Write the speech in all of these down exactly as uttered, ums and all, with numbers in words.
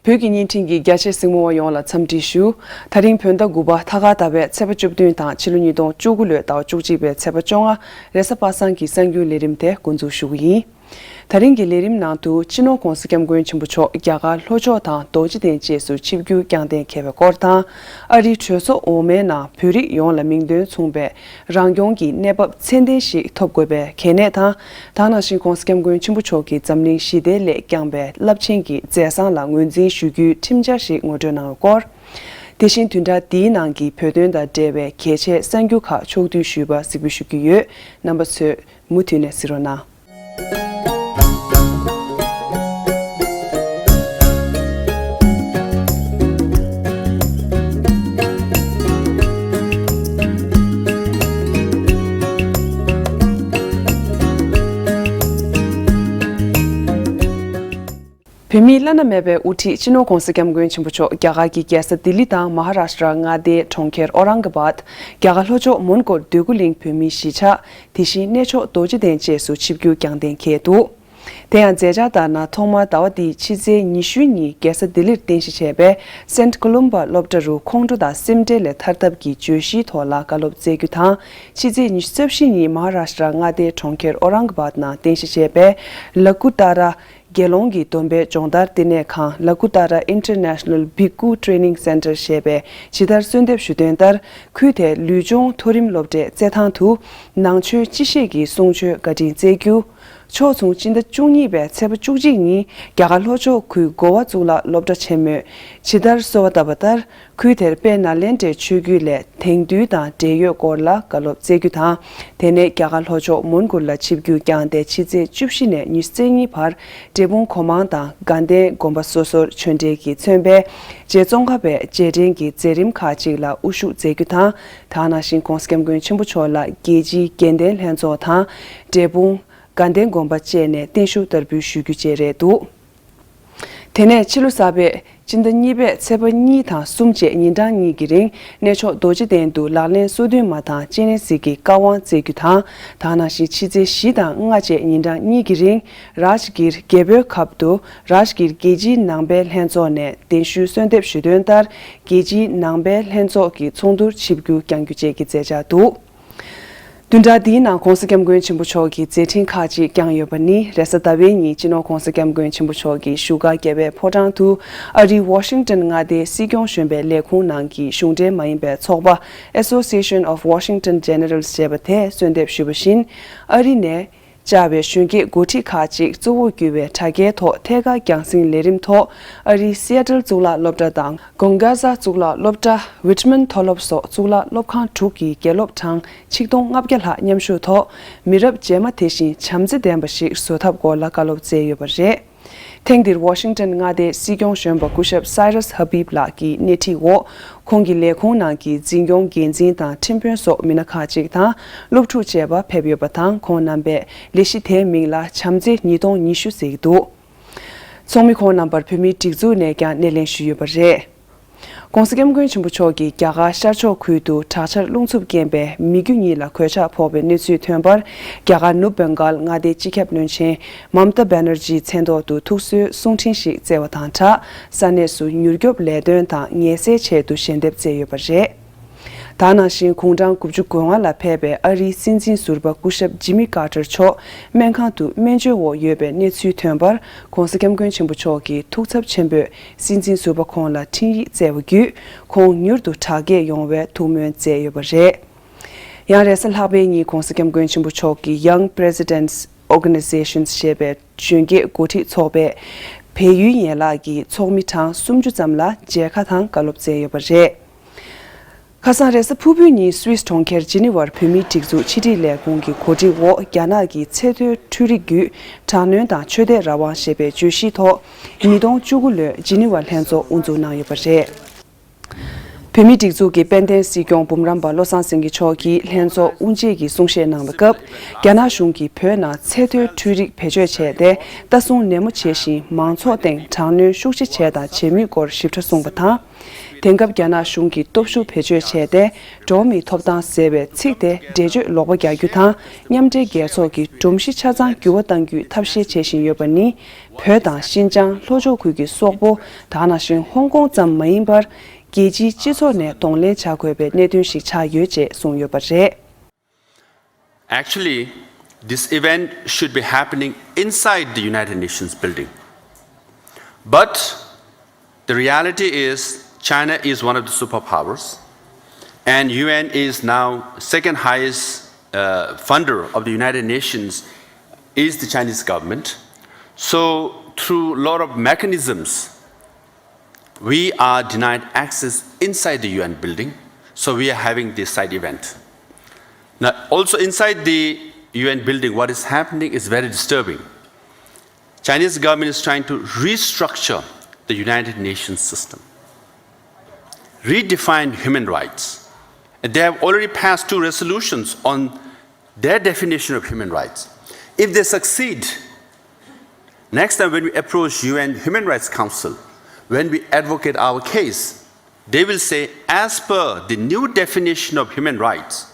བོད་ཀྱི་བརྙན་འཕྲིན་གྱི་རྒྱ་ཆེ་གཟིགས་མོ་བ་ཡོངས་ལ་འཚམས་འདྲི་ཞུ། ད་རིང་བོད་ཟླ་དགུ་པ་ཐ་སྐར་ཟླ་བའི་ཚེས་པ་བཅུ་བདུན་དང་ཕྱི་ལོ་ཉིས་སྟོང་བཅུ་དགུ་ལོའི་ཟླ་བ་བཅུ་གཅིག་པའི་ཚེས་པ་བཅོ་ལྔ། རེས་གཟའ་པ་སངས་ཀྱི་གསར་འགྱུར་ལས་རིམ་དེ་འགོ་འཛུགས་ཞུ་གི་ཡིན། ད་རིང་གི་ལས་རིམ་ནང་དུ་སྤྱི་ནོར་༧གོང་ས་༧སྐྱབས་མགོན་ཆེན་པོ་མཆོག་རྒྱ་གར་ལྷོ་ཕྱོགས་དང་རྡོ་རྗེ་གདན་བཅས་སུ་ཆིབས་བསྒྱུར་བསྐྱངས་གཏན་འཁེལ་བའི་སྐོར་དང་། ཨ་རིའི་གྲོས་ཚོགས་འོག་མའི་ནང་བོད་རིགས་ཡོངས་ལ་མིང་དོན་མཚུངས་པའི་རང་སྐྱོང་གི་གནས་བབ་ཚད་ལྡན་ཞིག་ཐོབ་དགོས་པའི་གལ་གནད་དང་། ད་ག་ནང་བཞིན་༧གོང་ས་༧སྐྱབས་མགོན་ཆེན་པོ་མཆོག་གིས་འཛམ་གླིང་ཞི་བདེའི་སླད་བསྐྱངས་པའི་རླབས་ཆེན་གྱི་མཛད་བཟང་ལ་ངོས་འཛིན་ཞུ་རྒྱུའི་ཁྲིམས་འཆར་ཞིག་ངོ་སྤྲོད་གནང་བའི་སྐོར། དེ་བཞིན་བདུན་ཕྲག་འདིའི་ནང་གི་བོད་དོན་དང་འབྲེལ་བའི་གལ་ཆེའི་གསར་འགྱུར་ཁག་ཕྱོགས་བསྡུས་ཞུས་པ་གཟིགས་འབུལ་ཞུ་རྒྱུ་ཡོད། རྣམ་པ་ཚོས་མུ་མཐུད་ནས་གཟིགས་རོགས་གནང་། བོད་མིའི་བླ་ན་མེད་པའི་དབུ་ཁྲིད་སྤྱི་ནོར་༧གོང་ས་༧སྐྱབས་མགོན་ཆེན་པོ་མཆོག་རྒྱ་གར་གྱི་རྒྱལ་ས་ལྡི་ལི་དང་མ་ཧ་རཱ་ཤྲ་མངའ་སྡེའི་གྲོང་ཁྱེར་ཨོ་རང་ག་བཱད། རྒྱ་གར་ལྷོ་ཕྱོགས་མོན་གྷོར་འདོད་རྒུ་གླིང་བོད་མིའི་གཞིས་ཆགས། དེ་བཞིན་གནས་མཆོག་རྡོ་རྗེ་གདན་བཅས་སུ་ཆིབས་བསྒྱུར་བསྐྱངས་གཏན་འཁེལ་འདུག་དེ་ཡང་མཛད་འཆར་ལྟར་ན། ཐོག་མར་ཟླ་བ་འདིའི་ཕྱི་ཚེས་ཉི་ཤུ་ཉིན་རྒྱལ་ས་ལྡི་ལིར་རྟེན་གཞི་བྱས་པའི་སེན་ཀོ་ལུམ་པ་སློབ་གྲྭ་རུ་ཁོང་ཁྲོ་དང་སེམས་ཁྲལ་ལས་ཐར་ཐབས་ཀྱི་བརྗོད་གཞིའི་ཐོག་ལ་བཀའ་སློབ་སྩལ་རྒྱུ་དང་། ཕྱི་ཚེས་ཉི་ཤུ་རྩ་བཞི་ཉིན་མ་ཧ་རཱ་ཤྲ་མངའ་སྡེའི་གྲོང་ཁྱེར་ཨོ་རང་ག་བཱད་ནང་རྟེན་གཞི་བྱས་པའི་ལ་ཀུ་ཏཱ་ར་དགེ་སློང་གི་སྡོམ་པའི་སྦྱོང་བརྡར་ལྟེ་གནས་ཁང་Lakutara International Bhikkhu Training Center ཞེས་པས་ཇི་ལྟར་གསོལ་འདེབས་ཞུ་དོན་ལྟར། ཁུལ་དེའི་ལུས་སྦྱོང་མཐོ་རིམ་སློབ་གྲྭའི་རྩེད་ཐང་དུ་ནང་ཆོས་སྤྱི་བཤད་ཀྱི་གསུང་ཆོས་བཀའ་དྲིན་སྩལ་རྒྱུ། ཕྱོགས་མཚུངས་སྤྱི་ཟླ་བཅུ་གཉིས་པའི་ཚེས་པ་བཅུ་གཅིག་ཉིན་རྒྱ་གར་ལྷོ་ཕྱོགས་ཁུལ་གོ་བ་གཙུག་ལག་སློབ་གྲྭ་ཆེན་མོས་ཇི་ལྟར་གསོལ་བ་བཏབ་པ་ལྟར། ཁུལ་དེར་དཔལ་ནཱ་ལེནྡྲའི་ཆོས་བརྒྱུད་ལས་དེང་དུས་དང་འབྲེལ་ཡོད་སྐོར་ལ་བཀའ་སློབ་སྩལ་རྒྱུ་དང་། དེ་ནས་རྒྱ་གར་ལྷོ་ཕྱོགས་མོན་གྷོ་ལ་ཆིབས་བསྒྱུར་བསྐྱངས་ཏེ་ཕྱི་ཚེས་བཅུ་བཞི་ནས་ཉི་ཤུ་རྩ་གཉིས་བར་འབྲས་སྤུངས་གོ་མང་དང་དགའ་ལྡན་དགོན་པ་སོ་སོར་ཆོས་འབྲེལ་གྱིས་མཚོན་པའི་རྗེ་ཙོང་ཁ་པའི་རྗེས་དྲན་གྱི་མཛད་རིམ་ཁག་ཅིག་ལ་དབུ་བཞུགས་མཛད་རྒྱུ་དང་། ད་ག་ནང་བཞིན་༧གོང་ས་༧སྐྱབས་མགོན་ཆེན་པོ་མཆོག་ལ་རྒྱལ་སྤྱིའི་དགེ་ལྡན་ལྷན་ཚོགས་དང་། འབྲས་སྤུངས་དགའ་ལྡན་དགོན་པ་བཅས་ནས་བརྟན་བཞུགས་བསྟར་འབུལ་ཞུ་རྒྱུ་བཅས་རེད་འདུག་དེ་ནས་ཕྱི་ལོ་གསར་པའི་སྤྱི་ཟླ་གཉིས་པའི་ཚེས་པ་གཉིས་དང་གསུམ་བཅས་ཉིན་གྲངས་གཉིས་ཀྱི་རིང་གནས་མཆོག་རྡོ་རྗེ་གདན་དུ་ལག་ལེན་སོ་བདུན་མ་དང་སྤྱན་རས་གཟིགས་ཀྱི་བཀའ་དབང་སྩལ་རྒྱུ་དང་། ད་ག་ནང་བཞིན་ཕྱི་ཚེས་བཞི་དང་ལྔ་བཅས་ཉིན་གྲངས་གཉིས་ཀྱི་རིང་རཱཇ་གིར་རྒྱལ་པོའི་ཁབ་ཏུ་རཱཇ་གིར་རྒྱལ་སྤྱིའི་ནང་པའི་ལྷན་ཚོགས་ནས་གདན་ཞུའི་གསོལ་འདེབས་ཞུས་དོན་ལྟར། རྒྱལ་སྤྱིའི་ནང་པའི་ལྷན་ཚོགས་ཀྱི་ཚོགས་འདུར་ཆིབས་བསྒྱུར་བསྐྱང་རྒྱུ་བཅས་ཀྱི་མཛད་འཆར་འདུག་བདུན་ཕྲག་འདིའི་ནང་༧གོང་ས་༧སྐྱབས་མགོན་ཆེན་པོ་མཆོག་གི་མཛད་འཕྲིན་ཁག་ཅིག་བསྐྱངས་ཡོད་པ་ནི། རེས་གཟའ་ཟླ་བའི་ཉིན་སྤྱི་ནོར་༧གོང་ས་༧སྐྱབས་མགོན་ཆེན་པོ་མཆོག་གིས་བཞུགས་སྒར་རྒྱལ་བའི་ཕོ་བྲང་དུ་ཨ་རིའི་ཝ་ཤིང་ཏོན་མངའ་སྡེའི་སྲིད་སྐྱོང་གཞོན་པའི་ལས་ཁུངས་ནང་གི་གཞུང་འབྲེལ་མ་ཡིན་པའི་ཚོགས་པ་Association of Washington Generals ཞེས་པ་དེས་གསོལ་འདེབས་ཞུས་པ་བཞིན། ཨ་རི་ནས་བཅར་བའི་གཞོན་སྐྱེས་འགོ་ཁྲིད་ཁག་ཅིག་གཙོ་བོར་གྱུར་བའི་དྲ་རྒྱའི་ཐོག་ཐད་ཀར་རྒྱང་སྲིང་ལས་རིམ་ཐོག་ཨ་རིའི་སི་ཨེ་ཊལ་གཙུག་ལག་སློབ་གྲྭ་དང་། གོང་གྷ་ཟ་གཙུག་ལག་སློབ་གྲྭ། ཝིཊ་མན་མཐོ་སློབ་སོགས་གཙུག་ལག་སློབ་ཁང་དྲུག་གི་དགེ་སློབ་གྲངས་ཆིག་སྟོང་ལྔ་བརྒྱ་ལྷག་མཉམ་ཞུགས་ཐོག་མི་རབས་རྗེས་མ་དེ་བཞིན་བྱམས་བརྩེ་ལྡན་པ་ཞིག་བཟོ་ཐབས་སྐོར་ལ་བཀའ་སློབ་སྩལ་ཡོད་པ་རེད། ཐེངས་འདིར་ཝ་ཤིང་ཏོན་མངའ་སྡེའི་སྲིད་སྐྱོང་གཞོན་པ་སྐུ་ཞབས་Cyrus Habib ལགས་ཀྱི་སྣེ་ཁྲིད་འོག་ཁོང་གི་ལས་ཁུངས་ནང་གི་འཛིན་སྐྱོང་འགན་འཛིན་དང་ཁྲིམས་དཔོན་སོགས་མི་སྣ་ཁག་ཅིག་དང་སློབ་ཕྲུག་བཅས་པ་ཕེབས་ཡོད་པ་དང་། ཁོང་རྣམ་པས་ལས་གཞི་དེའི་མིང་ལ་བྱམས་བརྩེ་ཉིས་སྟོང་ཉི་ཤུ་ཟེར་གྱི་འདུག་ཚོགས་མི་ཁོང་རྣམ་པར་བོད་མིའི་སྒྲིག་འཛུགས་ནས་ཀྱང་སྣེ་ལེན་ཞུས་ཡོད་པ་རེད། ༸གོང་ས་༸སྐྱབས་མགོན་ཆེན་པོ་མཆོག་གིས་རྒྱ་གར་ཤར་ཕྱོགས་ཁུལ་དུ་དྲག་ཆར་རླུང་འཚུབ་རྐྱེན་པས་མི་རྒྱུ་གཉིས་ལ་གོད་ཆག་ཕོག་པའི་གནས་ཚུལ་ཐོན་པར། རྒྱ་གར་ནུབ་བེང་གཱལ་མངའ་སྡེའི་སྤྱི་ཁྱབ་བློན་ཆེན་མམ་ཏཱ་བྷེ་ནར་ཇིའི་མཚན་ཐོག་ཏུ་ཐུགས་གསོའི་གསུང་འཕྲིན་ཞིག་བསྩལ་བ་དང་སྦྲགས། ས་གནས་སུ་མྱུར་སྐྱོབ་ལས་དོན་དང་ངལ་སེལ་ཆེད་དུ་ཞལ་འདེབས་བསྩལ་ཡོད་པ་རེད། ད་ག་ནང་བཞིན་དགུང་གྲངས་དགུ་བཅུ་གོ་ལྔ་ལ་ཕེབས་པའི་ཨ་རིའི་སྲིད་འཛིན་ཟུར་པ་སྐུ་ཞབས་ཇི་མི་ཀར་ཏར་མཆོག་སྨན་ཁང་དུ་སྨན་བཅོས་འོག་ཡོད་པའི་གནས་ཚུལ་ཐོན་པར། ༸གོང་ས་༸སྐྱབས་མགོན་ཆེན་པོ་མཆོག་གིས་ཐུགས་འཚབ་ཆེན་པོས་སྲིད་འཛིན་ཟུར་པ་ཁོང་ལ་འཕྲིན་ཡིག་བསྩལ་བ་བརྒྱུད། ཁོང་མྱུར་དུ་དྲག་སྐྱེད་ཡོང་བའི་ཐུགས་སྨོན་མཛད་ཡོད་པ་རེད། ཡང་རེས་གཟའ་ལྷག་པའི་ཉིན་༸གོང་ས་༸སྐྱབས་མགོན་ཆེན་པོ་མཆོག་གིས་Young Presidents Organizations ཞེས་པའི་གཞོན་སྐྱེས་འགོ་ཁྲིད་ཚོགས་པའི་བལ་ཡུལ་ཡན་ལག་གི་ཚོགས་མི་གྲངས་སུམ་ཅུ་ཙམ་ལ་མཇལ་ཁ་དང་བཀའ་སློབ་སྩལ་ཡོད་པ་རེད། ཁ་སང་རེས་གཟའ་ཕུར་བུའི་ཉིན་སུད་སི་གྲོང་ཁྱེར་ཇི་ནི་ཝར་བོད་མིའི་སྒྲིག་འཛུགས་ཕྱི་དྲིལ་ལས་ཁུངས་ཀྱི་གོ་སྒྲིག་འོག་རྒྱ་ནག་གི་ཚད་མཐོའི་འཕྲུལ་རིག་བརྒྱུད་དྲག་གནོན་དང་ཆོས་དད་རང་དབང་ཞེས་པའི་བརྗོད་གཞིའི་ཐོག་ཉིས་སྟོང་བཅུ་དགུ་ལོའི་ཇི་ནི་ཝར་ལྷན་ཚོགས་དབུ་འཛུགས་གནང་ཡོད་པ་རེད། བོད་མིའི་སྒྲིག་འཛུགས་ཀྱི་དཔལ་ལྡན་སྲིད་སྐྱོང་འབུམ་རམས་པ་བློ་བཟང་སེང་གེ་མཆོག་གིས་ལྷན་ཚོགས་དབུ་འབྱེད་ཀྱི་གསུང་བཤད་གནང་བའི་སྐབས། རྒྱ་ནག་གཞུང་གིས་བོད་ནང་ཚད་མཐོའི་འཕྲུལ་རིག་བེད་སྤྱོད་བྱས་ཏེ། ལྟ་སྲུང་ནན་མོ་བྱེད་བཞིན་མང་ཚོགས་སྟེང་དྲག་གནོན་ཤུགས་ཆེ་བྱས་དང་བྱེད་མུས་སྐོར་ཞིབ་ཕྲ་གསུངས་པ་དང་། དེང་སྐབས་རྒྱ་ནག་གཞུང་གིས་སྟོབས་ཤུགས་བེད་སྤྱོད་བྱས་ཏེ། འགྲོ་བ་མིའི་ཐོབ་ཐང་ཟེར་བའི་ཚིག་དེ་འགྲེལ་བརྗོད་ལོག་པ་རྒྱག་རྒྱུ་དང་། མཉམ་འབྲེལ་རྒྱལ་ཚོགས་ཀྱི་སྒྲོམ་གཞི་ཆ་ཚང་འགྱུར་བ་གཏང་རྒྱུའི་ཐབས་ཤེས་བྱེད་བཞིན་ཡོད་པ་ནི། བོད་དང་ཤིན་ཅང་ལྷོ་ཕྱོགས་ཁུལ་གྱི་སོག་པོ། དེ་ནང་བཞིན་ཧོང་ཀོང་ཙམ་མ་ཡིན་པར། རྒྱལ་སྤྱིའི་སྤྱི་ཚོགས་ནས་གདོང་ལེན་བྱ་དགོས་པའི་གནད་དོན་ཞིག་ཆགས་ཡོད་ཅེས་གསུངས་ཡོད་པ་རེད། Actually, this event should be happening inside the United Nations building. But the reality is, China is one of the superpowers, and U N is now second highest uh, funder of the United Nations is the Chinese government. So through a lot of mechanisms, we are denied access inside the U N building, so we are having this side event. Now, also inside the U N building, what is happening is very disturbing. Chinese government is trying to restructure the United Nations system, redefine human rights. And they have already passed two resolutions on their definition of human rights. If they succeed, next time when we approach U N Human Rights Council, when we advocate our case, they will say, as per the new definition of human rights,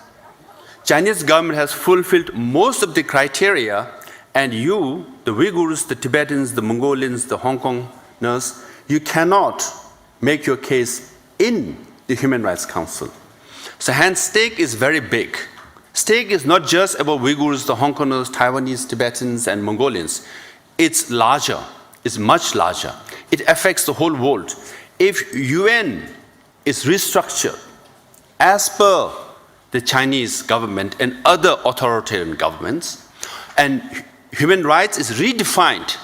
Chinese government has fulfilled most of the criteria, and you, the Uyghurs, the Tibetans, the Mongolians, the Hong Kongers, you cannot make your case in the Human Rights Council. So hence, stake is very big. Stake is not just about Uyghurs, the Hong Kongers, Taiwanese, Tibetans, and Mongolians. It's larger. It's much larger. It affects the whole world. If U N is restructured as per the Chinese government and other authoritarian governments, and human rights is redefined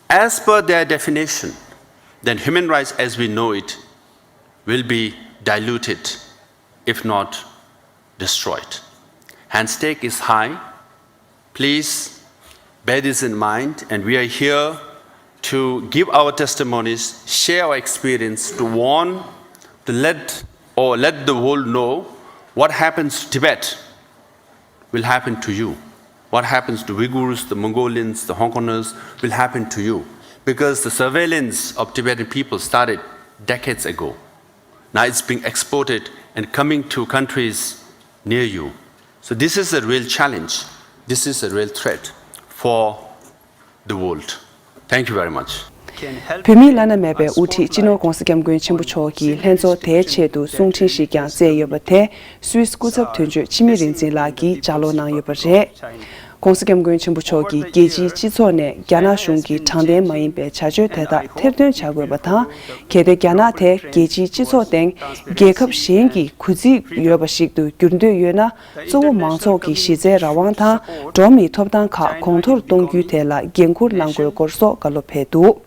as per their definition, then human rights as we know it will be diluted, if not destroyed. Hence, stake is high. Please bear this in mind, and we are here to give our testimonies, share our experience, to warn, to let or let the world know what happens to Tibet will happen to you. What happens to Uyghurs, the Mongolians, the Hong Kongers will happen to you, because the surveillance of Tibetan people started decades ago. Now it's being exported and coming to countries near you. So this is a real challenge. This is a real threat for the world. Thank you very much. བོད་མིའི་བླ་ན་མེད་པའི་དབུ་ཁྲིད་སྤྱི་ནོར་༧གོང་ས་༧སྐྱབས་མགོན་ཆེན་པོ་མཆོག་གིས་ལྷན་ཚོགས་དེའི་ཆེད་དུ་གསུང་འཕྲིན་ཞིག་ཀྱང་བསྩལ་ཡོད་པ་དེ། སུད་སི་སྐུ་ཚབ་དོན་གཅོད་འཆི་མེད་རིག་འཛིན་ལགས་ཀྱིས་ལྗགས་ཀློག་གནང་ཡོད་པ་རེད། ༧གོང་ས་༧སྐྱབས་མགོན་ཆེན་པོ་མཆོག་གིས་རྒྱལ་སྤྱིའི་སྤྱི་ཚོགས་ནས་རྒྱ་ནག་གཞུང་གི་དྲང་བདེན་མ་ཡིན་པའི་བྱ་སྤྱོད་དེ་དག་ཐེར་འདོན་བྱ་དགོས་པ་དང་། གལ་ཏེ་རྒྱ་ནག་དེ་རྒྱལ་སྤྱིའི་སྤྱི་ཚོགས་སྟེང་རྒྱལ་ཁབ་གཞན་གྱི་གུས་བརྩི་ཡོད་པ་ཞིག་ཏུ་འགྱུར་འདོད་ཡོད་ན། གཙོ་བོ་མང་ཚོགས་ཀྱི་གཞི་རྩའི་རང་དབང་དང་འགྲོ་བ་མིའི་ཐོབ་ཐང་ཁག་གོང་མཐོར་གཏོང་རྒྱུའི་ཐད་ལ་འགན་འཁུར་གནང་དགོས་སྐོར་སོགས་བཀའ་སློབ་ཕེབས་འདུག་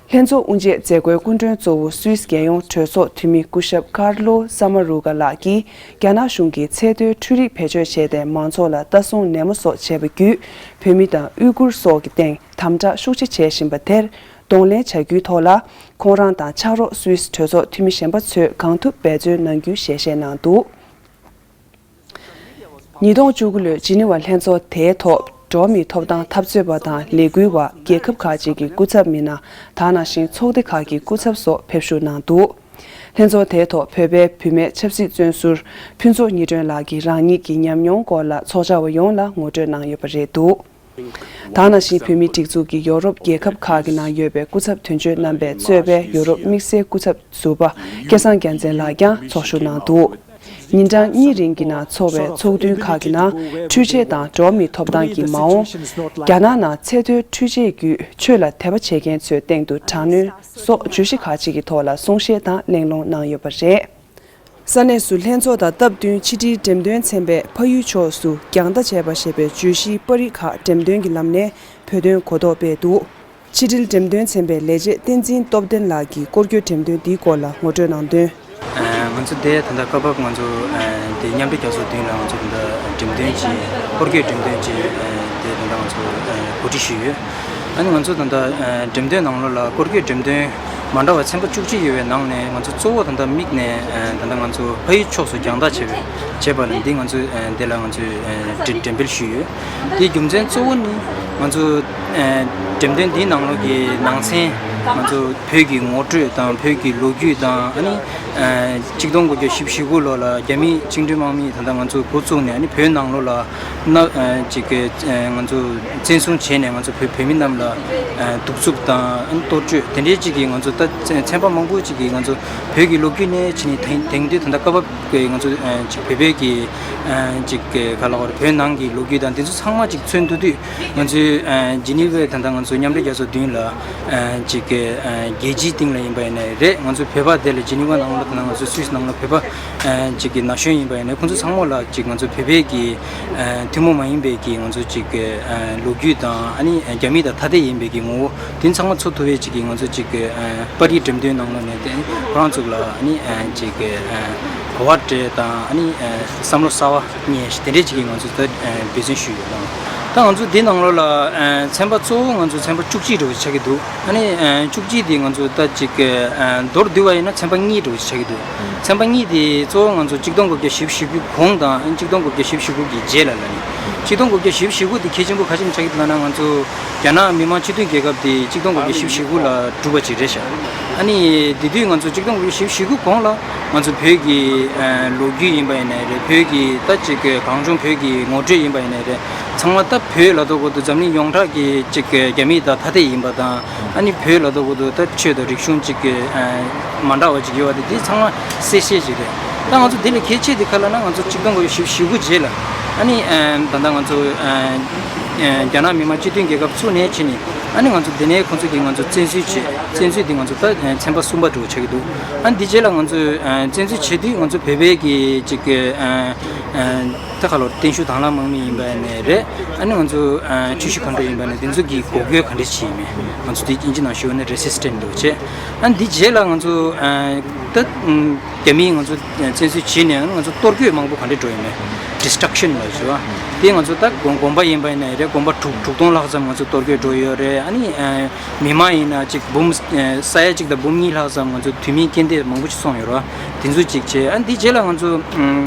ལྷན་ཚོགས་དབུ་འབྱེད་མཛད་སྒོའི་སྐུ་མགྲོན་གཙོ་བོ་སུད་སི་རྒྱལ་ཡོངས་གྲོས་ཚོགས་འཐུས་མི་སྐུ་ཞབས་ཀར་ལོ་ས་མ་རུ་ག་ལགས་ཀྱིས། རྒྱ་ནག་གཞུང་གིས་ཚད་མཐོའི་འཕྲུལ་རིག་བེད་སྤྱོད་བྱས་ཏེ་མང་ཚོགས་ལ་ལྟ་སྲུང་ནན་མོ་སོགས་བྱས་པ་བརྒྱུད། བོད་མི་དང་ཨུ་ཀུར་སོགས་ཀྱི་སྟེང་དམ་དྲག་ཤུགས་ཆེ་བྱེད་བཞིན་པ་དེར་གདོང་ལེན་བྱ་རྒྱུའི་ཐོག་ལ། ཁོང་རང་དང་ཕྱག་རོགས་སུད་སི་གྲོས་ཚོགས་འཐུས་མི་གཞན་པ་ཚོས་གང་ཐུབ་འབད་བརྩོན་གནང་རྒྱུའི་ཞལ་བཞེས་གནང་འདུག་ཉིས་སྟོང་བཅུ་དགུ་ལོའི་ཇི་ནི་ཝ་ལྷན་ཚོགས་དེའི་ཐོག་འགྲོ་བ་མིའི་ཐོབ་ཐང་འཐབ་རྩོད་པ་དང་ལས་འགུལ་བ་རྒྱལ་ཁབ་ཁག་ཅིག་གི་སྐུ་ཚབ་མི་སྣ། དེ་ནང་བཞིན་ཚོགས་སྡེ་ཁག་གི་སྐུ་ཚབ་སོགས་ཕེབས་ཞུགས་གནང་འདུག་ལྷན་ཚོགས་དེའི་ཐོག་བོད་པའི་བུད་མེད་ཆབ་སྲིད་བཙོན་ཟུར་ཕུན་ཚོགས་ཉི་སྒྲོན་ལགས་ཀྱིས་རང་ཉིད་ཀྱི་ཉམས་མྱོང་སྐོར་ལ་ཚོགས་བཅར་བ་ཡོངས་ལ་ངོ་སྤྲོད་གནང་ཡོད་པ་རེད་འདུག་དེ་ནང་བཞིན་བོད་མིའི་སྒྲིག་འཛུགས་ཀྱི་ཡོ་རོབ་རྒྱལ་ཁབ་ཁག་གི་ནང་ཡོད་པའི་སྐུ་ཚབ་དོན་གཅོད་རྣམ་པས་གཙོས་པའི་ཡོ་རོབ་དམིགས་བསལ་སྐུ་ཚབ་ཟུར་པ་སྐལ་བཟང་རྒྱལ་མཚན་ལགས་ཀྱང་ཚོགས་ཞུགས་གནང་འདུག་ཉིན་གྲངས་གཉིས་རིང་གི་ནང་འཚོགས་པའི་ཚོགས་ཐུན་ཁག་གི་ནང་འཕྲུལ་ཆས་དང་འགྲོ་བ་མིའི་ཐོབ་ཐང་གི་མ་འོངས། རྒྱ་ནག་ནང་ཚད་མཐོའི་འཕྲུལ་ཆས་བརྒྱུད་ཆོས་ལ་དད་པ་བྱེད་མཁན་ཚོའི་སྟེང་དུ་དྲག་གནོན་སོགས་བརྗོད་གཞི་ཁག་ཅིག་གི་ཐོག་ལ་གསུང་བཤད་དང་གླེང་སློང་གནང་ཡོད་པ་རེད། ས་གནས་སུ་ལྷན་ཚོགས་དང་སྟབས་བསྟུན་ཕྱི་དྲིལ་འགྲེམས་སྟོན་ཚན་པས་ཕ་ཡུལ་ཕྱོགས་སུ་རྒྱང་ལྟ་བྱས་པ་ཞེས་པའི་བརྗོད་གཞིའི་པར་རིས་ཁག་འགྲེམས་སྟོན་གྱི་ལམ་ནས་བོད་དོན་གོ་རྟོགས་སྤེལ་འདུག་ཕྱི་དྲིལ་འགྲེམས་སྟོན་ཚན་པའི་ལས་བྱེད་བསྟན་འཛིན་སྟོབས་ལྡན་ལགས་ཀྱིས་སྐོར་སྐྱོད་འགྲེམས་སྟོན་འདིའི་སྐོར་ལ་ངོ་སྤྲོད་གནང་དོན། ང་ཚོ་འདི་ད་ལྟ་སྐབས་བབ་ང་ཚོ་འདི་མཉམ་འབྲེལ་རྒྱལ་ཚོགས་མདུན་ལ་ང་ཚོ་ད་ལྟ་འགྲེམས་སྟོན་ཅིག་སྐོར་སྐྱོད་འགྲེམས་སྟོན་ཅིག་འདི་ད་ལྟ་ང་ཚོ་གོ་སྒྲིག་ཞུས་ཡོད། ཨ་ནི་ང་ཚོ་ད་ལྟ་འགྲེམས་སྟོན་ནང་ལོགས་ལ་སྐོར་སྐྱོད་འགྲེམས་སྟོན་མ་འདྲ་བ་ཚན་པ་བཅུ་གཅིག་ཡོད་པའི་ནང་ནས་ང་ཚོ་གཙོ་བོ་ད་ལྟ་དམིགས་ནས་ད་ལྟ་ང་ཚོ་ཕ་ཡུལ་ཕྱོགས་སུ་རྒྱང་ཐག་བྱས་པའི་བྱས་པ་ལ་འདི་ང་ཚོས་འདི་ལ་ང་ཚོས་འགྲེམས་སྤེལ་ཞུས་ཡོད། དེའི་རྒྱུ་མཚན་གཙོ་བོ་ནི། ང་ཚོ་ཨ་འགྲེམས་སྟོན་འདིའི་ནང་ལོགས་ཀྱི་ནང་ཚན། ང་ཚོ་བོད་ཀྱི་ངོ་སྤྲོད་དང་བོད་ཀྱི་ལོ་རྒྱུས་དང་། ཨ་ནི་ཨ་གཅིག་སྟོང་དགུ་བརྒྱ་བཞི་བཅུ་ཞེ་དགུ་ལོ་ལ་རྒྱ་མིས་བཅིངས་འགྲོལ་དམག་མིས་ད་ལྟ་ང་ཚོ་འགོ་བཙུགས་ནས། ཨ་ནི་བོད་ནང་ལོགས་ལ་ན་ཨ་ཅིག་གི་ཨ་ང་ཚོ་བཙན་བཟུང་བྱས་ནས། ང་ཚོ་བོད་བོད་མི་རྣམས་ལ་ཨ་གདུག་རྩུབ་དང་། ཨ་ནི་གཏོར་བཅོས་དེ་འདྲའི་ཅིག་གི་ང་ཚོ་ད་ཚན་པ་མང་པོ་ཅིག་གིས་ང་ཚོ་བོད་ཀྱི་ལོ་རྒྱུས་ནས་ཕྱིན་ནས། དེང་དེང་དུས་ད་ལྟ་སྐབས་བབ་ཀྱི་ང་ཚོ་ཨ་ཅིག་བོད་བོད་ཀྱི་ཨ་ཅིག་གི་ག་ལ་བར་བོད་ནང་གི་ལོ་རྒྱུས་དང་དེ་ཚོ་ཚང་མ་ཅིག་མཚོན་ཐུབ་དུས། ང་ཚོའི་ཨ་ཇི་ནི་ཝའི་ད་ལྟ་ང་ཚོ་མཉམ་འབྲེལ་རྒྱལ་ཚོགས་མདུན་ལ་ཨ་ཅིག་གི་ཨ་རྒྱལ་སྤྱིའི་སྟེང་ལ་ཡིན་པ་ཡིན་ནའི་རེད། ང་ཚོ་བོད་པ་དེ་ལ་ཇི་ནི་ཝ་ནང་ལ་ད་ལྟ་ང་ཚོ་སུད་སི་ནང་ལ་བོད་པ་ཨ་ཅིག་གི་ན་གཞོན་ཡིན་པ་ཡིན་ནའི། ཁོང་ཚོ་ཚང་མ་ལ་ཅིག་ང་ཚོ་བོད་པའི་གི་ཨ་ཐུན་མོང་མ་ཡིན་པའི་གི་ང་ཚོ་ཅིག་གི་ཨ་ལོ་རྒྱུས་དང་། ཨ་ནི་རྒྱ་མི་དང་ཐ་དད་ཡིན་པའི་གི་ངོ་བོ་དེ་ཚང་མ་ཚོར་ཐུབ་པའི་ཅིག་གི་ང་ཚོ་ཅིག་གི་ཨ་པར་རིས་འགྲེམས་སྟོན་ནང་ལོགས་ནས་དེ་ཁོ་རང་ཚོ་ལ་ཨ་ནི་ཨ་ཅིག་གི་ཨ་གོ་བ་སྤྲད་དང་། ཨ་ནི་ཨ་བསམ་བློ་གསར་པ་རྙེད་དེ་འདྲའི་ཅིག་གི་ང་ཚོ་ད་འབད་བརྩོན་ཞུས་ཡོད་ལ། ད་ང་ཚོ་འདི་ནང་ལོགས་ལ་ཨ་ཚན་པ་གཙོ་བོ་ང་ཚོ་ཚན་པ་བཅུ་གཅིག་འདྲ་བོ་ཆགས་ཀྱི་འདུག་ཨ་ནི་ཨ་བཅུ་གཅིག་འདི་ང་ཚོ་ད་ཅིག་ཨ་མདོར་བསྡུས་པ་ཡིན་ན་ཚན་པ་གཉིས་འདྲ་བོ་ཆགས་ཀྱི་འདུག་ཚན་པ་གཉིས་འདི་གཙོ་བོ་ང་ཚོ་གཅིག་སྟོང་དགུ་བརྒྱ་བཞི་བཅུ་ཞེ་དགུ་གོང་དང་། ཨ་ནི་གཅིག་སྟོང་དགུ་བརྒྱ་བཞི་བཅུ་ཞེ་དགུ་གི་རྗེས་ལ་ལ་ནི། གཅིག་སྟོང་དགུ་བརྒྱ་བཞི་བཅུ་ཞེ་དགུ་འདི་གལ་ཆེན་པོ་ག་ཅིག་ཆགས་ཀྱི་འདུག་ལབ་ན། ང་ཚོ་རྒྱ་ནག་མི་དམངས་སྤྱི་མཐུན་རྒྱལ་ཁབ་དེ་གཅིག་སྟོང་དགུ་བརྒྱ་བཞི་བཅུ་ཞེ་དགུ་ལ་གྲུབ་པ་ཅིག་རེད་ཤག་ཨ་ནི་དེ་དུས་ང་ཚོ་གཅིག་སྟོང་དགུ་བརྒྱ་བཞི་བཅུ་ཞེ་དགུ་གོང་ལ་ང་ཚོ་བོད་ཀྱི་ཨ་ལོ་རྒྱུས་ཡིན་པ་ཡིན་ནའི་རེད། བོད་ཀྱི་ད་ཅིག་གི་གངས་ལྗོངས་བོད་ཀྱི་ངོ་སྤྲོད་ཡིན་པ་ཡིན་ནའི་རེད། ཚང་མ་ད་བོད་ལབ་དུས་གོ་དུས་འཛམ་གླིང་ཡོངས་གྲགས་ཀྱི་ཅིག་གི་རྒྱ་མི་དང་ཐ་དད་ཡིན་པ་དང་། ཨ་ནི་བོད་ལབ་དུས་གོ་དུས་ད་ཆོས་དང་རིག་གཞུང་ཅིག་གི་ཨ་མ་འདྲ་བ་ཅིག་ཡོད་པ་དེ། དེ་ཚང་མ་གསལ་བཤད་ཅིག་རེད། ད་ང་ཚོ་དེ་ལས་གལ་ཆེ་དེ་ག་ལབ་ན། ང་ཚོ་གཅིག་སྟོང་དགུ་བརྒྱ་བཞི་བཅུ་ཞེ་དགུ་རྗེས་ལ་ཨ་ནི་ཨ་ད་ལྟ་ང་ཚོ་ཨ་ཨ་རྒྱ་ནག་མི་དམངས་སྤྱི་མཐུན་རྒྱལ་ཁབ་ཚུགས་ནས་ཕྱིན་ནས། ཨ་ནི་ང་ཚོ་དེ་ནས་ཁོང་ཚོ་གིས་ང་ཚོ་བཙན་འཛུལ་བྱས། བཙན་འཛུལ་དེ་ང་ཚོ་ད་ཨ་ཚན་པ་གསུམ་པ་འདྲ་བོ་ཆགས་ཀྱི་འདུག་ཨ་ནི་དེ་རྗེས་ལ་ང་ཚོ་ཨ་བཙན་འཛུལ་བྱེད་དུས་ང་ཚོ་བོད་པའི་གི་ཅིག་གི་ཨ་ཨ་ད་ག་ལོར་བརྟན་བཞུགས་དྭང་བླངས་དམག་མི་ཡིན་པ་ནས་རེད། ཨ་ནི་ང་ཚོ་ཨ་ཆུ་བཞི་མཁའ་འགྲོ་ཡིན་པ་ནས་དེ་ཚོ་གིས་འགོག་རྒོལ་ག་འདྲས་བྱས་ཡིན་མིན། ང་ཚོ་དེ་ཨིན་ཇི་ནང་ཞུ་བ་ནི་resistance འདྲ་བོ་བྱས། ཨ་ནི་དེ་རྗེས་ལ་ང་ཚོ་ཨ་ད་ཨ་རྒྱ་མིས་ང་ཚོ་བཙན་འཛུལ་བྱས་ནས་ང་ཚོ་གཏོར་རྒོལ་མང་པོ་ག་འདྲས་འགྲོ་ཡོད་མེད། Destruction ལབ་ཞུ་བ། དེ་ང་ཚོ་ད་དགོན་དགོན་པ་ཡིན་པ་ཡིན་ནའི་རེད། དགོན་པ་དྲུག་དྲུག་སྟོང་ལྷག་ཙམ་ང་ཚོ་གཏོར་རྒོལ་འགྲོ་ཡོད་རེད། ཨ་ནི་ཨ་མི་མང་ཡིན་ན་གཅིག་འབུམ་ཨ་ས་ཡ་གཅིག་དང་འབུམ་གཉིས་ལྷག་ཙམ་ང་ཚོ་དུས་མིན་རྐྱེན་འདས་མང་པོ་ཞིག་སོང་ཡོད་རེད་བ། དེ་ཚོ་གཅིག་བྱས། ཨ་ནི་དེ་རྗེས་ལ་ང་ཚོ་ཨ་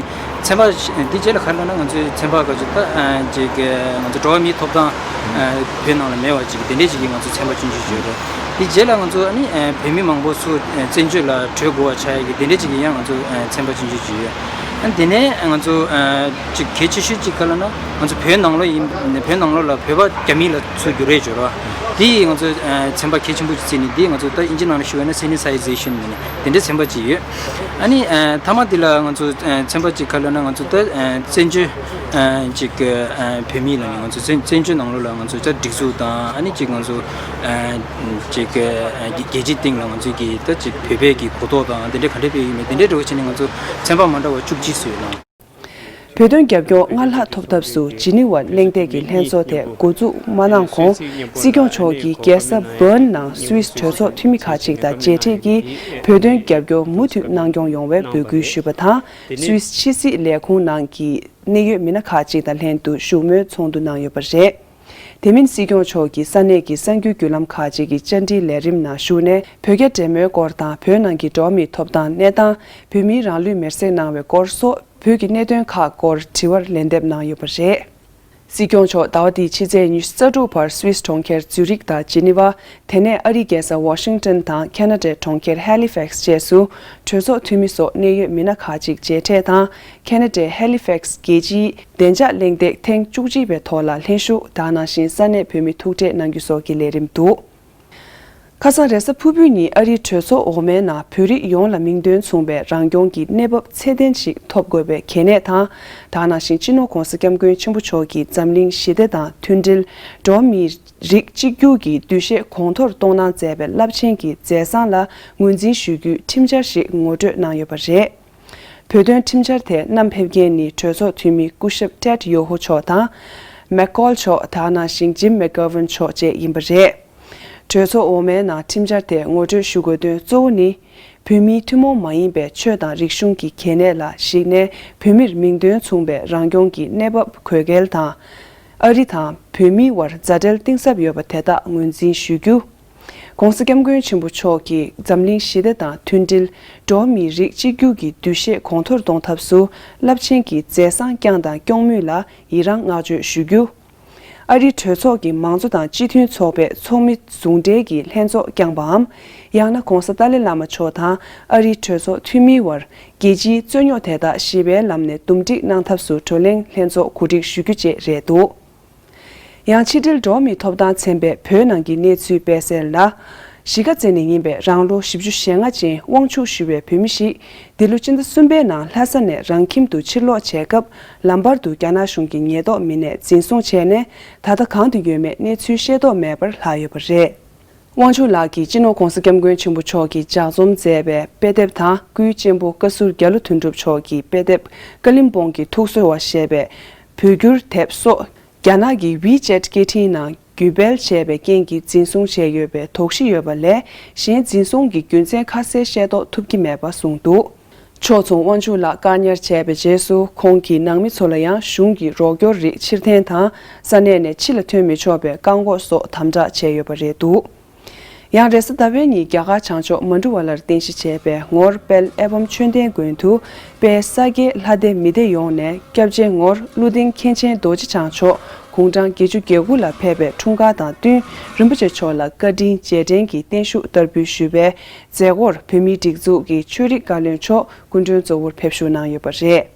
ཚན་པ་དེ་རྗེས་ལ་ག་རེ་ལབ་ན། ང་ཚོའི་ཚན་པ་ག་ཚོད་ད་ཨ་ཅིག་ཨ་ང་ཚོ་འགྲོ་བ་མིའི་ཐོབ་ཐང་ཨ་བོད་ནང་ལ་མེད་པ་ཅིག་དེ་འདྲས་ཅིག་གིས་ང་ཚོ་ཚན་པ་སྐྱོན་བརྗོད་བྱས་ཡོད་རེད། དེ་རྗེས་ལ་ང་ཚོ་ཨ་ནི་ཨ་བོད་མི་མང་པོ་ཚོ་ཨ་བཙན་བྱོལ་ལ་བྲོས་དགོས་པ་ཆགས་ཡ་གི་དེ་འདྲས་ཅིག་གིས་ཡང་ང་ཚོ་ཨ་ཚན་པ་སྐྱོན་བརྗོད་བྱས་ཡོད། ཨ་ནི་དེ་ནས་ང་ཚོ་ཨ་ཅིག་གལ་ཆེ་ཤོས་ཅིག་ག་ལབ་ན། ང་ཚོ་བོད་ནང་ལོགས་ཡིན། བོད་ནང་ལོགས་ལ་བོད་པ་རྒྱ་མི་ལ་ཚུར་བསྒྱུར་རེས་བྱས་རེད་བ། དེ་ཡིས་ང་ཚོ་ཨ་ཚན་པ་གལ་ཆེན་པོ་ཅིག་བརྩིས་ནས། དེ་ང་ཚོ་ད་ཨིན་ཇི་ནང་ལ་ཞུ་བ་ན་Sinicization ལབ་ནས་དེ་འདྲའི་ཚན་པ་ཅིག་ཡོད། ཨ་ནི་ཨ་མཐའ་མ་དེ་ལ་ང་ཚོ་ཨ་ཚན་པ་ཅིག་ག་ལབ་ན། ང་ཚོ་ད་ཨ་བཙན་བྱོལ་ཨ་ཅིག་ཨ་བོད་མི་ལབ་ནས། ང་ཚོ་བཙན་བཙན་བྱོལ་ནང་ལོགས་ལ་ང་ཚོ་ད་སྒྲིག་འཛུགས་དང་། ཨ་ནི་ཅིག་ང་ཚོ་ཨ་ཅིག་ཨ་རྒྱལ་རྒྱལ་སྤྱིའི་སྟེང་ལ་ང་ཚོའི་གི་ད་ཅིག་བོད་པའི་གི་གོ་རྟོགས་དང་དེ་འདྲ་ག་འདྲ་སྤེལ་ཡོད་མེད། དེ་འདྲའི་འདྲ་བོ་བྱས་ནས་ང་ཚོ་ཚན་པ་མ་འདྲ་བ་བཅུ་གཅིག་བཟོས་གནང་། བོད་དོན་རྒྱབ་སྐྱོར་སྔར་ལྷག་ཐོབ་ཐབས་སུ་ཇི་ནི་ཝ་གླེང་སྟེགས་ཀྱི་ལྷན་ཚོགས་དེ་འགོ་འཛུགས་མ་གནང་གོང་། སྲིད་སྐྱོང་མཆོག་གིས་རྒྱལ་ས་བྷརན་ནང་སུད་སི་གྲོས་ཚོགས་འཐུས་མི་ཁག་ཅིག་དང་མཇལ་འཕྲད་ཀྱིས་བོད་དོན་རྒྱབ་སྐྱོར་མུ་མཐུད་གནང་སྐྱོང་ཡོང་བའི་འབོད་སྐུལ་ཞུས་པ་དང་། སུད་སི་ཕྱི་སྲིད་ལས་ཁུངས་ནང་གི་གནད་ཡོད་མི་སྣ་ཁག་ཅིག་དང་ལྷན་དུ་བཞུགས་མོལ་ཚོགས་འདུ་གནང་ཡོད་པ་རེད། དེ་མིན་སྲིད་སྐྱོང་མཆོག་གིས་ས་གནས་ཀྱི་གསར་འགྱུར་བརྒྱུད་ལམ་ཁག་ཅིག་གི་བཅར་འདྲིའི་ལས་རིམ་ནང་ཞུགས་ནས། བོད་རྒྱ་འབྲེལ་མོལ་སྐོར་དང་། བོད་ནང་གི་འགྲོ་བ་མིའི་ཐོབ་ཐང་གནས་སྟངས། བོད་མིའི་རང་ལུས་མེར་སྲེག་གནང་བའི་སྐོར་སོགས་བོད་ཀྱི་གནད་དོན་ཁག་སྐོར་དྲི་བར་ལན་འདེབས་གནང་ཡོད་པ་རེད། སྲིད་སྐྱོང་མཆོག་ཟླ་བ་འདིའི་ཕྱི་ཚེས་ཉི་ཤུ་རྩ་དྲུག་བར་སུད་སི་གྲོང་ཁྱེར་ཛུ་རིག་དང་ཇི་ནི་ཝ། དེ་ནས་ཨ་རིའི་རྒྱལ་ས་ཝ་ཤིང་ཏོན་དང་ཁ་ན་ཌའི་གྲོང་ཁྱེར་ཧེ་ལི་ཕེག་སི་བཅས་སུ་གྲོས་ཚོགས་འཐུས་མི་སོགས་གནད་ཡོད་མི་སྣ་ཁག་ཅིག་མཇལ་འཕྲད་དང་། ཁ་ན་ཌའི་ཧེ་ལི་ཕེག་སི་རྒྱལ་སྤྱིའི་བདེ་འཇགས་གླེང་སྟེགས་ཐེངས་བཅུ་གཅིག་པའི་ཐོག་ལ་ལྷན་ཞུགས། དེ་ནང་བཞིན་ས་གནས་བོད་མི་ཐུག་འཕྲད་གནང་རྒྱུ་སོགས་ཀྱི་ལས་རིམ་འདུག་ཁ་སང་རེས་གཟའ་ཕུར་བུའི་ཉིན་ཨ་རིའི་གྲོས་ཚོགས་འོག་མའི་ནང་བོད་རིགས་ཡོངས་ལ་མིང་དོན་མཚུངས་པའི་རང་སྐྱོང་གི་གནས་བབ་ཚད་ལྡན་ཞིག་ཐོབ་དགོས་པའི་གལ་གནད་དང་། དེ་ནང་བཞིན་སྤྱི་ནོར་༧གོང་ས་༧སྐྱབས་མགོན་ཆེན་པོ་མཆོག་གིས་འཛམ་གླིང་ཞི་བདེ་དང་མཐུན་སྒྲིལ། འགྲོ་བ་མིའི་རིགས་གཅིག་གྱུར་གྱི་འདུ་ཤེས་གོང་མཐོར་གཏོང་གནང་མཛད་པའི་རླབས་ཆེན་གྱི་མཛད་བཟང་ལ་ངོས་འཛིན་ཞུ་རྒྱུའི་ཁྲིམས་འཆར་ཞིག་ངོ་སྤྲོད་གནང་ཡོད་པ་རེད། བོད་དོན་ཁྲིམས་འཆར་དེ་བསྣམས་ཕེབས་མཁན་ནི་གྲོས་ཚོགས་འཐུས་མི་སྐུ་ཞབས་ཏེད་ཡོ་ཧོ་མཆོག་དང་། མེག་ཀོལ་མཆོག་དེ་ནང་བཞིན་ཇིམ་མེག་གྷོ་ཝན་མཆོག་བཅས་ཡིན་པ་རེད། གྲོས་ཚོགས་འོག་མའི་ནང་ཁྲིམས་འཆར་དེ་ངོ་སྤྲོད་ཞུ་དགོས་དོན་གཙོ་བོ་ནི། བོད་མིའི་ཐུན་མོང་མ་ཡིན་པའི་ཆོས་དང་རིག་གཞུང་གི་གལ་གནད་ལ་གཞིགས་ནས། བོད་མིར་མིང་དོན་མཚུངས་པའི་རང་སྐྱོང་གི་གནས་བབ་དགོས་གལ་དང་། ཨ་རི་དང་བོད་མིའི་དབར་མཛའ་འབྲེལ་གཏིང་ཟབ་ཡོད་པ་དེ་དག་ངོས་འཛིན་ཞུ་རྒྱུ། ༸གོང་ས་༸སྐྱབས་མགོན་ཆེན་པོ་མཆོག་གིས་འཛམ་གླིང་ཞི་བདེ་དང་མཐུན་སྒྲིལ། འགྲོ་བ་མིའི་རིགས་གཅིག་གྱུར་གྱི་འདུ་ཤེས་གོང་མཐོར་གཏོང་ཐབས་སུ་རླབས་ཆེན་གྱི་མཛད་བཟང་བསྐྱངས་དང་སྐྱོང་མུས་ལ་ཡི་རང་བསྔགས་བརྗོད་ཞུ་རྒྱུ། ཨ་རིའི་གྲོས་ཚོགས་ཀྱི་མང་གཙོ་དང་སྤྱི་མཐུན་ཚོགས་པའི་ཚོགས་མི་ཟུང་འབྲེལ་གྱི་ལྷན་ཚོགས་བསྐྱངས་པའམ། ཡང་ན་༧གོང་ས་ཏཱ་ལའི་བླ་མ་མཆོག་དང་ཨ་རིའི་གྲོས་ཚོགས་འཐུས་མིའི་དབར་རྒྱལ་སྤྱིའི་རྩོད་རྙོག་དེ་དག་ཞི་བའི་ལམ་ནས་འདུམ་འགྲིག་གནང་ཐབས་སུ་བགྲོ་གླེང་ལྷན་ཚོགས་གོ་སྒྲིག་ཞུ་རྒྱུ་བཅས་རེད་འདུག། ཡང་ཕྱི་འབྲེལ་འགྲོ་བ་མིའི་ཐོབ་ཐང་ཚན་པས་བོད་ནང་གི་གནས་ཚུལ་སྤེལ་གསལ་ལ། གཞིས་ཀ་རྩེ་ནས་ཡིན་པའི་རང་ལོ་བཞི་བཅུ་ཞེ་ལྔ་ཅན་དབང་ཕྱུག་ཞུ་བའི་བོད་མི་ཞིག་འདི་ལོ་སྤྱི་ཟླ་གསུམ་པའི་ནང་ལྷ་ས་ནས་རང་ཁྱིམ་དུ་ཕྱིར་ལོག་བྱས་སྐབས། ལམ་བར་དུ་རྒྱ་ནག་གཞུང་གི་ཉེན་རྟོག་མི་སྣས་འཛིན་བཟུང་བྱས་ནས། ད་ལྟ་གང་དུ་ཡོད་མེད་གནས་ཚུལ་ཤེས་རྟོགས་མེད་པར་ལྷག་ཡོད་པ་རེད། དབང་ཕྱུག་ལགས་ཀྱིས་སྤྱི་ནོར་༧གོང་ས་༧སྐྱབས་མགོན་ཆེན་པོ་མཆོག་གིས་ལྗགས་རྩོམ་མཛད་པའི་དཔེ་དེབ་དང་། སྐུའི་གཅེན་པོ་བཀའ་ཟུར་རྒྱ་ལོ་དོན་གྲུབ་མཆོག་གི་དཔེ་དེབ་ཀ་ལིམ་པོང་གི་ཐུགས་གསོ་བ་ཞེས་པའི་བོད་བསྒྱུར་དེབ་སོགས། རྒྱ་ནག་གི་ཝི་ཅེད་སྐད་འཕྲིན་ནང་བརྒྱུད་སྤེལ་བྱས་པའི་རྐྱེན་གྱིས་འཛིན་བཟུང་བྱས་ཡོད་པའི་དོགས་གཞི་ཡོད་པ་ལས། གཞན་འཛིན་བཟུང་གི་རྒྱུ་མཚན་ཁ་གསལ་ཤེས་རྟོགས་ཐུབ་ཀྱི་མེད་པ་གསུངས་འདུག། ཕྱོགས་མཚུངས་དབང་ཕྱུག་ལགས་བཀག་ཉར་བྱས་པའི་རྗེས་སུ། ཁོང་གིས་ནང་མི་ཚོ་ལ་ཡང་གཞུང་གི་རོགས་སྐྱོར་རིགས་ཕྱིར་འཐེན་དང་། ས་གནས་ནས་ཕྱི་ལ་ཐོན་མི་ཆོག་པའི་བཀག་འགོག་སོགས་དམ་དྲག་བྱས་ཡོད་པ་རེད་འདུག། ཡང་རེས་གཟའ་ཟླ་བའི་ཉིན་རྒྱ་གར་བྱང་ཕྱོགས་མན་ཌུ་ཝ་ལར་རྟེན་གཞི་བྱས་པའི་ངོར་དཔལ་ཨེ་བམ་ཆོས་ལྡན་དགོན་དུ། དཔལ་ས་སྐྱའི་ལྷ་སྡེ་མི་སྡེ་ཡོངས་ནས་སྐྱབས་རྗེ་ངོར་ཀླུ་ལྡིང་མཁན་ཆེན་རྡོ་རྗེ་འཆང་མཆོག་དགུང་གྲངས་བརྒྱད་ཅུ་གྱ་དགུ་ལ་ཕེབས་པའི་འཁྲུངས་སྐར་དང་བསྟུན། རིན་པོ་ཆེ་མཆོག་ལ་བཀའ་དྲིན་རྗེས་དྲན་གྱི་བརྟན་བཞུགས་བསྟར་འབུལ་ཞུས་པའི་མཛད་སྒོར། བོད་མིའི་སྒྲིག་འཛུགས་ཀྱི་ཆོས་རིག་བཀའ་བློན་མཆོག་སྐུ་མགྲོན་གཙོ་བོར་ཕེབས་ཞུགས་གནང་ཡོད་པ་རེད།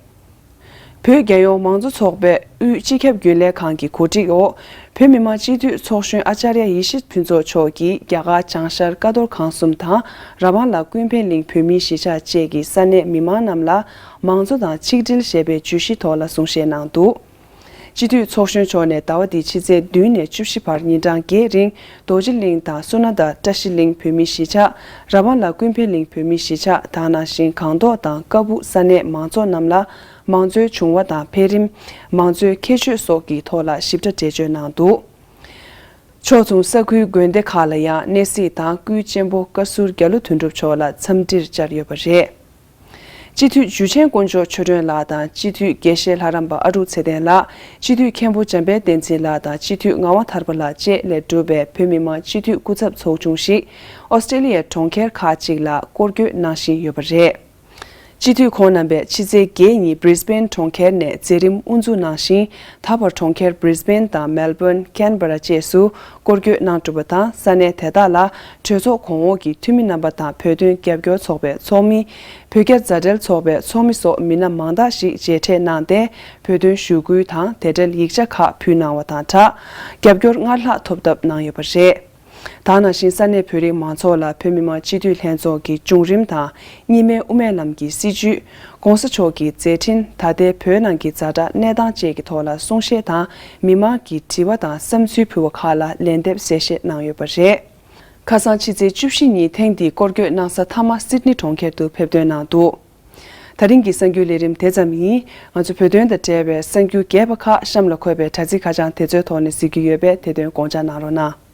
བོད་རྒྱལ་ཡོངས་མང་གཙོ་ཚོགས་པའི་དབུས་སྤྱི་ཁྱབ་རྒྱུན་ལས་ཁང་གི་གོ་སྒྲིག་འོག། བོད་མི་མང་སྤྱི་འཐུས་ཚོགས་གཞོན་ཨ་ཅཱརྱ་ཡེ་ཤེས་ཕུན་ཚོགས་མཆོག་གིས་རྒྱ་གར་བྱང་ཤར་ཀ་རྡོར་ཁང་གསུམ་དང་། ར་བང་ལ་ཀུན་ཕན་གླིང་བོད་མིའི་གཞིས་ཆགས་བཅས་ཀྱི་ས་གནས་མི་མང་རྣམས་ལ། མང་གཙོ་དང་ཆིག་སྒྲིལ་ཞེས་པའི་བརྗོད་གཞིའི་ཐོག་ལ་གསུང་བཤད་གནང་འདུག། སྤྱི་འཐུས་ཚོགས་གཞོན་མཆོག་ནས་ཟླ་བ་འདིའི་ཕྱི་ཚེས་བདུན་ནས་བཅུ་བཞི་བར་ཉིན་གྲངས་བརྒྱད་རིང་། རྡོ་རྗེ་གླིང་དང་སོ་ན་དང་བཀྲ་ཤིས་གླིང་བོད་མིའི་གཞིས་ཆགས། ར་བང་ལ་ཀུན་ཕན་གླིང་བོད་མིའི་གཞིས་ཆགས། དེ་ནང་བཞིན་སྒང་ཏོག་དང་ཀ་སྦུག་ས་གནས་མང་ཚོགས་རྣམས་ལ། མང་གཙོའི་བྱུང་བ་དང་འཕེལ་རིམ། མང་གཙོའི་ཁྱད་ཆོས་སོགས་ཀྱི་ཐོག་ལ་ཞིབ་ཕྲ་འགྲེལ་བརྗོད་གནང་འདུག། ཕྱོགས་མཚུངས་ས་ཁུལ་དགོན་སྡེ་ཁག་ལ་ཡང་གནས་གཟིགས་དང་། སྐུའི་གཅེན་པོ་བཀའ་ཟུར་རྒྱ་ལོ་དོན་གྲུབ་མཆོག་ལ་འཚམས་འདྲིར་བཅར་ཡོད་པ་རེད། སྤྱི་འཐུས་འཇུ་ཆེན་དཀོན་མཆོག་ཆོས་སྒྲོན་ལགས་དང་། སྤྱི་འཐུས་དགེ་བཤེས་ལྷ་རམས་པ་ཨ་ཀྲུག་ཚེ་བརྟན་ལགས། སྤྱི་འཐུས་མཁན་པོ་འཇམ་དཔལ་བསྟན་འཛིན་ལགས་དང་། སྤྱི་འཐུས་ངག་དབང་ཐར་པ་ལགས་བཅས་ལས་གྲུབ་པའི་བོད་མི་མང་སྤྱི་འཐུས་སྐུ་ཚབ་ཚོགས་ཆུང་ཞིག་ཨོ་སི་ཀྲེ་ལི་ཡའི་གྲོང་ཁྱེར་ཁག་ཅིག་ལ་སྐོར་སྐྱོད་གནང་བཞིན་ཡོད་པ་རེད། སྤྱི་འཐུས་ཁོང་རྣམ་པས་ཕྱི་ཚེས་བརྒྱད་ཉིན་Brisbane་གྲོང་ཁྱེར་ནས་མཛད་རིམ་དབུ་འཛུགས་གནང་ཞིང་། ད་བར་གྲོང་ཁྱེར་Brisbane་དང་Melbourne། Canberra་བཅས་སུ་སྐོར་སྐྱོད་གནང་གྲུབ་པ་དང་། ས་གནས་དེ་དག་ལ་གྲོས་ཚོགས་གོང་འོག་གི་འཐུས་མི་རྣམ་པ་དང་། བོད་དོན་རྒྱབ་སྐྱོར་ཚོགས་པའི་ཚོགས་མི། བོད་རྒྱ་མཛའ་འབྲེལ་ཚོགས་པའི་ཚོགས་མི་སོགས་མི་སྣ་མང་དག་ཞིག་མཇལ་འཕྲད་གནང་སྟེ། བོད་དོན་ཞུ་སྐུལ་དང་དེ་འབྲེལ་ཡིག་ཆ་ཁག་ཕུལ་གནང་བ་དང་སྦྲགས། རྒྱབ་སྐྱོར་སྔར་ལྷག་ཐོབ་ཐབས་གནང་ཡོད་པ་རེད། དེ་ནང་བཞིན་ས་གནས་བོད་རིགས་མང་ཚོགས་ལ་བོད་མི་མང་སྤྱི་འཐུས་ལྷན་ཚོགས་ཀྱི་བྱུང་རིམ་དང་། གཉིས་སྨན་དབུ་མའི་ལམ་གྱི་སྲིད་བྱུས། ༸གོང་ས་མཆོག་གི་མཛད་འཕྲིན། ད་ལྟའི་བོད་ནང་གི་ཛ་དྲག་གནས་སྟངས་བཅས་ཀྱི་ཐོག་ལ་གསུང་བཤད་དང་། མི་མང་གི་དྲི་བ་དང་བསམ་ཚུལ་ཕུལ་བ་ཁག་ལ་ལན་འདེབས་གསལ་བཤད་གནང་ཡོད་པ་རེད། ཁ་སང་ཕྱི་ཚེས་བཅུ་བཞི་ཉིན་ཐེངས་འདིའི་སྐོར་སྐྱོད་གནང་ས་མཐའ་མ་Sydney་གྲོང་ཁྱེར་དུ་ཕེབས་ཐོན་གནང་འདུག། ད་རིང་གི་གསར་འགྱུར་ལས་རིམ་དེ་ཙམ་ཡིན། ང་ཚོ་བོད་དོན་དང་འབྲེལ་བའི་གསར་འགྱུར་རྒྱས་པ་ཁག་གཤམ་ལ་འཁོད་པའི་དྲ་ཚིགས་ཁ་བྱང་དེ་ཚོའི་ཐོག་ནས་གཟིགས་རྒྱུ་ཡོད་པས། དེ་དོན་དགོངས་འཇགས་གནང་རོགས་གནང་།